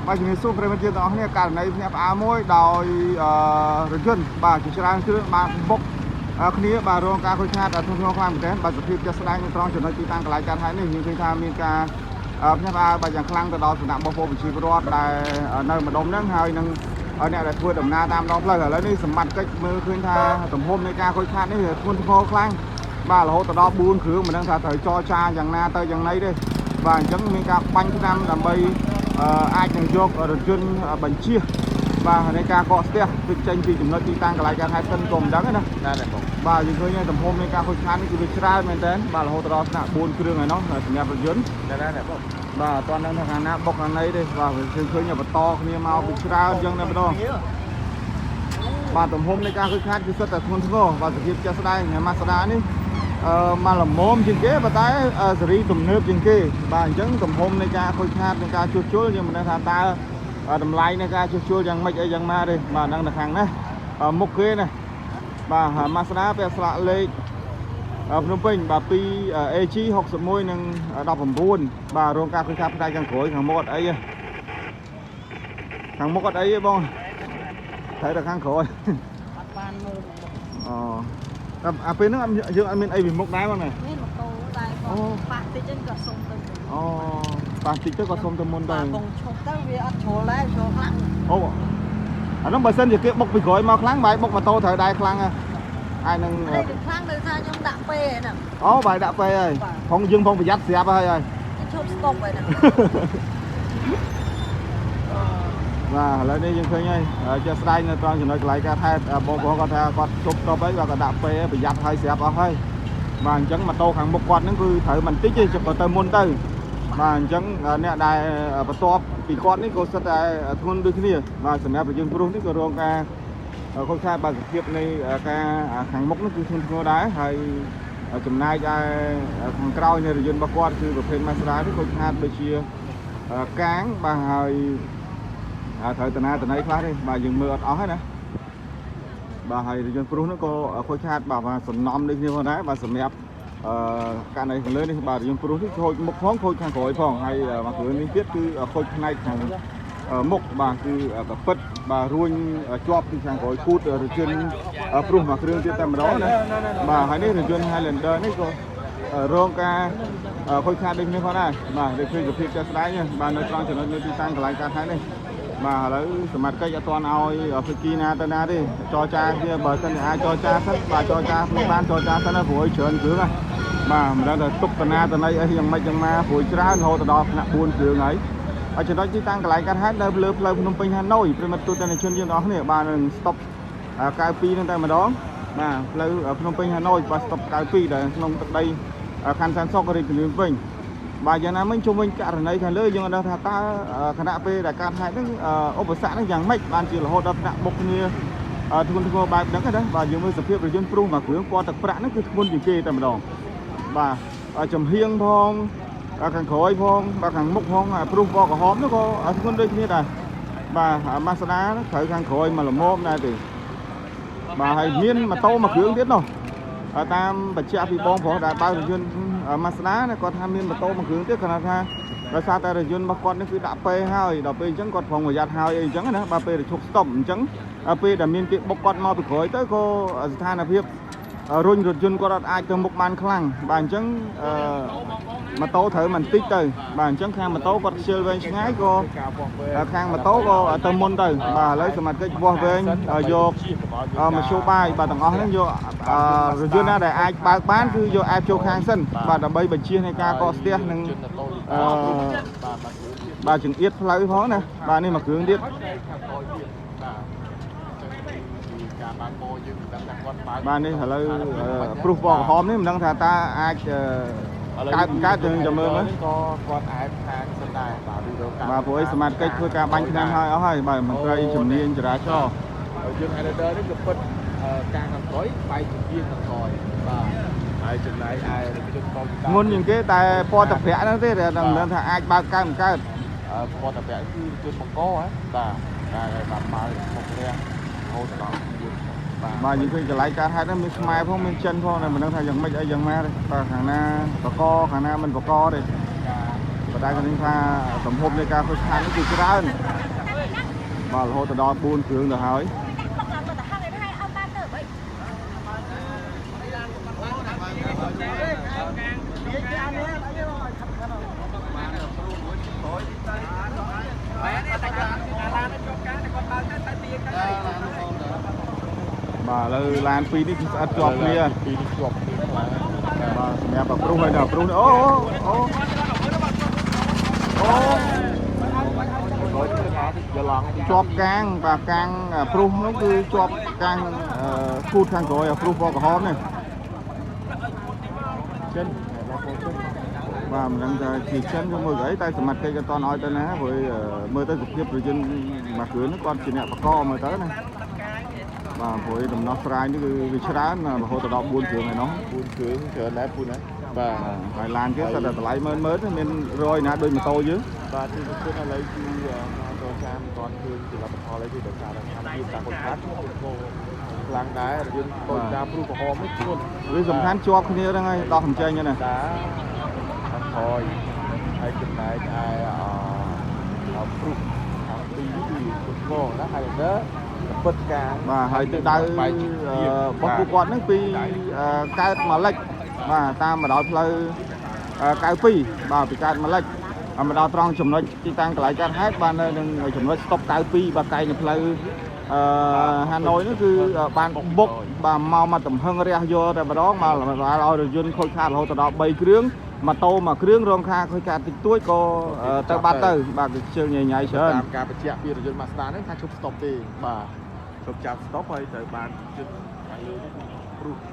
បាទជំរាបសួរប្រិយមិត្តយើងទាំងអស់គ្នាករណីភ្ញាក់ផ្អើលមួយដោយអឺរថយន្តបាទជាច្រើនគ្រឿងបានបុកគ្នាបាទរងការខូចខាតធ្ងន់ធ្ងរខ្លាំងមែនទែនបាទសភាពជាក់ស្ដែងនៅត្រង់ចំណុចទីតាំងកន្លែងកើតហេតុនេះយើងឃើញថាមានការភ្ញាក់ផ្អើលបាទយ៉ាងខ្លាំងទៅដល់សំណាក់បងប្អូនប្រជាពលរដ្ឋដែលនៅម្ដុំហ្នឹងហើយនឹងអ្នកដែលធ្វើដំណើរតាមដងផ្លូវឥឡូវនេះសមត្ថកិច្ចមើលឃើញថាទំហំនៃការខូចខាតនេះធ្ងន់ធ្ងរខ្លាំងបាទរហូតទៅដល់4គ្រឿងមិនដឹងថាត្រូវចរចាយ៉ាងណាទៅយ៉ាងណីទេបាទអញ្ចឹងមានការបាញ់ថ្នាំដើម្បី អាចនឹងយករថយន្តបញ្ជាបាទនៃការកកស្ទះវាចេញពីចំណុចទីតាំងកន្លែងកើតហេតុសិនក៏មិនដឹងដែរណា ណាស់បង បាទយើងឃើញហើយទំហំនៃការខូចខាតនេះគឺវាច្រើនមែនតើបាទរហូតដល់ថ្នាក់4គ្រឿងហើយនោះសម្រាប់រថយន្ត ណាស់ណាបង បាទអត់ទាន់ដឹងថាខាងណាបុកខាងណីទេបាទយើងឃើញបន្តគ្នាមកពីច្រើនអញ្ចឹងតែម្ដងបាទទំហំនៃការខូចខាតគឺសុទ្ធតែធ្ងន់ធ្ងរបាទសភាពជាក់ស្ដែងម៉ាស្ដានេះអឺមកល្មមជាងគេប៉ុន្តែសេរីទំនើបជាងគេបាទអញ្ចឹងទំហំនៃការខូចខាតនៃការជួសជុលយើងមិនដឹងថាតើតម្លៃនៃការជួសជុលយ៉ាងម៉េចអីយ៉ាងម៉ាទេបាទហ្នឹងនៅខាងនេះមុខគេណាបាទម៉ាស្ដាពាក់ស្លាកលេខភ្នំពេញបាទ2 AG 61និង19បាទរងការខូចខាតផ្នែកខាងក្រោយខាងមុខអត់អីទេខាងមុខអត់អីទេបងត្រូវតែខាងក្រោយ អត់បានមើល អូតែអាពេលហ្នឹងអត់យើងអត់មានអីពីមុខដែរបងណា មានម៉ូតូដែរ អូ គាត់ប៉ះតិចហ្នឹងក៏សុំទៅ អូប៉ះតិចទៅក៏សុំទៅមុនទៅ បាទបងឈប់ទៅវាអត់ជ្រុលដែរជ្រុលខ្លាំង អូអាហ្នឹងបើសិនជាគេបុកពីក្រោយមកខ្លាំងបាយបុកម៉ូតូត្រូវដែរខ្លាំងហ៎អាចនឹង នេះគឺខ្លាំងដោយសារខ្ញុំដាក់ពេហ្នឹង អូបាយដាក់ពេលហើយផងយើងផងប្រយ័ត្នស្រាប់ហើយហើយ ឈប់ស្តុបហើយហ្នឹង បាទឥឡូវនេះយើងឃើញហើយជាក់ស្ដែងនៅត្រង់ចំណុចកន្លែងការថែបងប្អូនគាត់ថាគាត់ជប់តបហើយគាត់ក៏ដាក់ពេលប្រយ័ត្នហើយស្រាប់អស់ហើយបាទអញ្ចឹងម៉ូតូខាងមុខគាត់ហ្នឹងគឺត្រូវមិនតិចទេក៏ទៅមុនទៅបាទអញ្ចឹងអ្នកដែលបន្ទាប់ពីគាត់នេះក៏សិតតែធ្ងន់ដូចគ្នាបាទសម្រាប់ប្រជាជនព្រោះនេះក៏រងការខូចខាតបាទសភាពនៃការខាងមុខនេះគឺធ្ងន់ធ្ងរដែរហើយចំណែកឯខាងក្រោយនៃរថយន្តរបស់គាត់គឺប្រភេទ Mazda នេះខូចខាតដូចជាកាងបាទហើយ អាត្រូវតាណាតណៃខ្លះទេបាទយើងមើលអត់អស់ទេណាបាទហើយរថយន្តព្រុសនោះក៏ខូចខាតបាទបាទសំណំដូចគ្នាផងដែរបាទសម្រាប់អឺករណីខាងលើនេះបាទរថយន្តព្រុសនេះខូចមុខផងខូចខាងក្រោយផងហើយមួយគ្រឿងនេះទៀតគឺខូចផ្នែកខាងមុខបាទគឺកពិតបាទរួញជាប់ពីខាងក្រោយគូតរថយន្តព្រុសមួយគ្រឿងទៀតតែម្ដងណាបាទហើយនេះរថយន្ត Highlander នេះក៏រងការខូចខាតដូចគ្នាផងដែរបាទដូចឃើញសភាពជាក់ស្ដែងបាទនៅត្រង់ចំណុចនៃទីតាំងកន្លែងកើតហេតុនេះ បាទឥឡូវសមត្ថកិច្ចអត់ទាន់ឲ្យភិគីណាទៅណាទេចរចាគ្នាបើសិនជាអាចចរចាសិនបាទចរចាមិនបានចរចាសិនណាព្រោះឲ្យច្រើនគ្រឿងណាបាទមិនដឹងថាទុកតាណាតណីអីយ៉ាងម៉េចយ៉ាងម៉ាព្រោះច្រើនរហូតដល់ថ្នាក់4គ្រឿងហើយហើយចំណុចទីតាំងកន្លែងកាត់ហេតុនៅលើផ្លូវភ្នំពេញហាណូយប្រិមត្តទូទាំងជនយើងទាំងអស់គ្នាបាទនឹងស្តុប92នឹងតែម្ដងបាទផ្លូវភ្នំពេញហាណូយបាទស្តុប92ដែលក្នុងទឹកដីខណ្ឌសែនសុខរាជធានីភ្នំពេញ បាទយ៉ាងណាមិញជុំវិញករណីខាងលើយើងអត់ដឹងថាតើខណៈពេលដែលការហេតុហ្នឹងឧបសគ្គហ្នឹងយ៉ាងម៉េចបានជារហូតដល់ថ្នាក់បុកគ្នាធ្ងន់ធ្ងរបែបហ្នឹងណាបាទយើងមើលសភាពរថយន្តព្រុសមួយគ្រឿងពណ៌ទឹកប្រាក់ហ្នឹងគឺធ្ងន់ជាងគេតែម្ដងបាទចំហៀងផងខាងក្រោយផងបាទខាងមុខផងព្រុសពណ៌ក្រហមហ្នឹងក៏ធ្ងន់ដូចគ្នាដែរបាទម៉ាស្ដាត្រូវខាងក្រោយមកល្មមដែរទេបាទហើយមានម៉ូតូមួយគ្រឿងទៀតនោះតាមបញ្ជាក់ពីបងប្រុសដែលបើករថយន្តម៉ាស្ដាណាគាត់ថាមានម៉ូតូមួយគ្រឿងទៀតគាត់ថាដោយសារតែរថយន្តរបស់គាត់នេះគឺដាក់ពេហើយដល់ពេលអញ្ចឹងគាត់ប្រុងប្រយ័ត្នហើយអីអញ្ចឹងណាបាទពេលដែលឈប់ស្តុបអញ្ចឹងពេលដែលមានគេបុកគាត់មកពីក្រោយទៅក៏ស្ថានភាពរុញរថយន្តគាត់អត់អាចទៅមុខបានខ្លាំងបាទអញ្ចឹងអឺម៉ូតូត្រូវមិនតិចទៅបាទអញ្ចឹងខាងម៉ូតូគាត់ខ្ជិលវែងឆ្ងាយក៏ខាងម៉ូតូក៏ទៅមុនទៅបាទឥឡូវសមត្ថកិច្ចវាស់វែងយកមធ្យោបាយបាទទាំងអស់ហ្នឹងយករថយន្តណាដែលអាចបើកបានគឺយកអែបចូលខាងសិនបាទដើម្បីបញ្ជានៃការកកស្ទះនិងអឺបាទចង្អៀតផ្លូវផងណាបាទនេះមួយគ្រឿងទៀត ការបើកបរយើងមិនដឹងថាគាត់បើក បាទនេះឥឡូវព្រុសពណ៌ក្រហមនេះមិនដឹងថាតើអាចកើតកើតយើងចាំមើលមើល ក៏គាត់អែបខាងសិនដែរបាទឬរកការ បាទព្រោះអីសមត្ថកិច្ចធ្វើការបាញ់ឆ្នាំហើយអស់ហើយបាទមន្ត្រីជំនាញចរាចរណ៍ យើង Highlander នេះគឺពិតការខាងក្រោយបែកជាខាងក្រោយបាទហើយចំណែកឯរថយន្តកង ងុនជាងគេតែពណ៌ទឹកប្រាក់ហ្នឹងទេតែមិនដឹងថាអាចបើកកើតមិនកើត ពណ៌ទឹកប្រាក់គឺរថយន្តបង្កហ៎បាទតែបាទបើមុខរះរហូតដល់បាទ បាទយើងឃើញកន្លែងកើតហេតុហ្នឹងមានខ្មែរផងមានចិនផងតែមិនដឹងថាយ៉ាងម៉េចអីយ៉ាងម៉ាទេបាទខាងណាបកខាងណាមិនបកទេ ការ ដែលឃើញថាទំហំនៃការខូចខាតនេះគឺច្រើនបាទរហូតដល់4គ្រឿងទៅហើយ បាទឥឡូវឡានពីរនេះគឺស្អិតជាប់គ្នា ពីរនេះជាប់គ្នាខ្លាំង បាទសម្រាប់អាព្រុសហើយដល់អាព្រុសនេះអូអូអូ ក្រោយទៅថាយកឡង ជាប់កាងបាទកាងអាព្រុសនោះគឺជាប់កាងអឺគូតខាងក្រោយអាព្រុសពណ៌ក្រហមនេះ ចិនបងប្អូនចិន បាទមិនដឹងថាជាចិនឬមួយក៏អីតែសមត្ថកិច្ចក៏តន់ឲ្យទៅណាព្រោះមើលទៅសភាពប្រជាជនមួយគ្រឿងនេះគាត់ជាអ្នកបកមើលទៅណាបាទព្រោះដំណោះស្រាយនេះគឺវាច្រើនរហូតដល់4គ្រឿងឯណោះ 4គ្រឿងច្រើនដែរពូណាបាទ ហើយឡានគេសិតតែតម្លៃម៉ឺនម៉ឺនមានរយណាដូចម៉ូតូយើង បាទទីពិតឥឡូវគឺការចរចាមិនទាន់ឃើញជាលទ្ធផលអីទេដោយសារតែកម្មវិធីការខូចខាតខ្លាំងដែររថយន្តតូចតាព្រុសក្រហមនេះធ្ងន់ វាសំខាន់ជាប់គ្នាហ្នឹងហើយដោះកម្ចីហ្នឹងណា តាខាងក្រោយហើយចំណែកឯអព្រុសខាងពីរនេះគឺពុទ្ធងណា Highlander ពិតការ បាទហើយទិសដៅរបស់ពួកគាត់ហ្នឹងពីកើតម៉ាលិចបាទតាមបណ្ដោយផ្លូវ92បាទពីកើតម៉ាលិចមកដល់ត្រង់ចំណុចទីតាំងកន្លែងកើតហេតុបាទនៅនឹងចំណុចស្តុប92បាទកែងនៅផ្លូវអឺហាណូយហ្នឹងគឺបានបុកបាទមកមកទំហឹងរះយកតែម្ដងមកឲ្យរថយន្តខូចខាតរហូតដល់3គ្រឿងម៉ូតូមួយគ្រឿងរងខាខូចខាតតិចតួចក៏ទៅបាត់ទៅបាទគឺខ្ជិលញ៉ៃញ៉ៃច្រើន តាមការបញ្ជាក់ពីរថយន្ត Mazda ហ្នឹងថាឈប់ stop ទេបាទឈប់ចាប់ stop ហើយត្រូវបានជិតខាងលើនេះព្រុស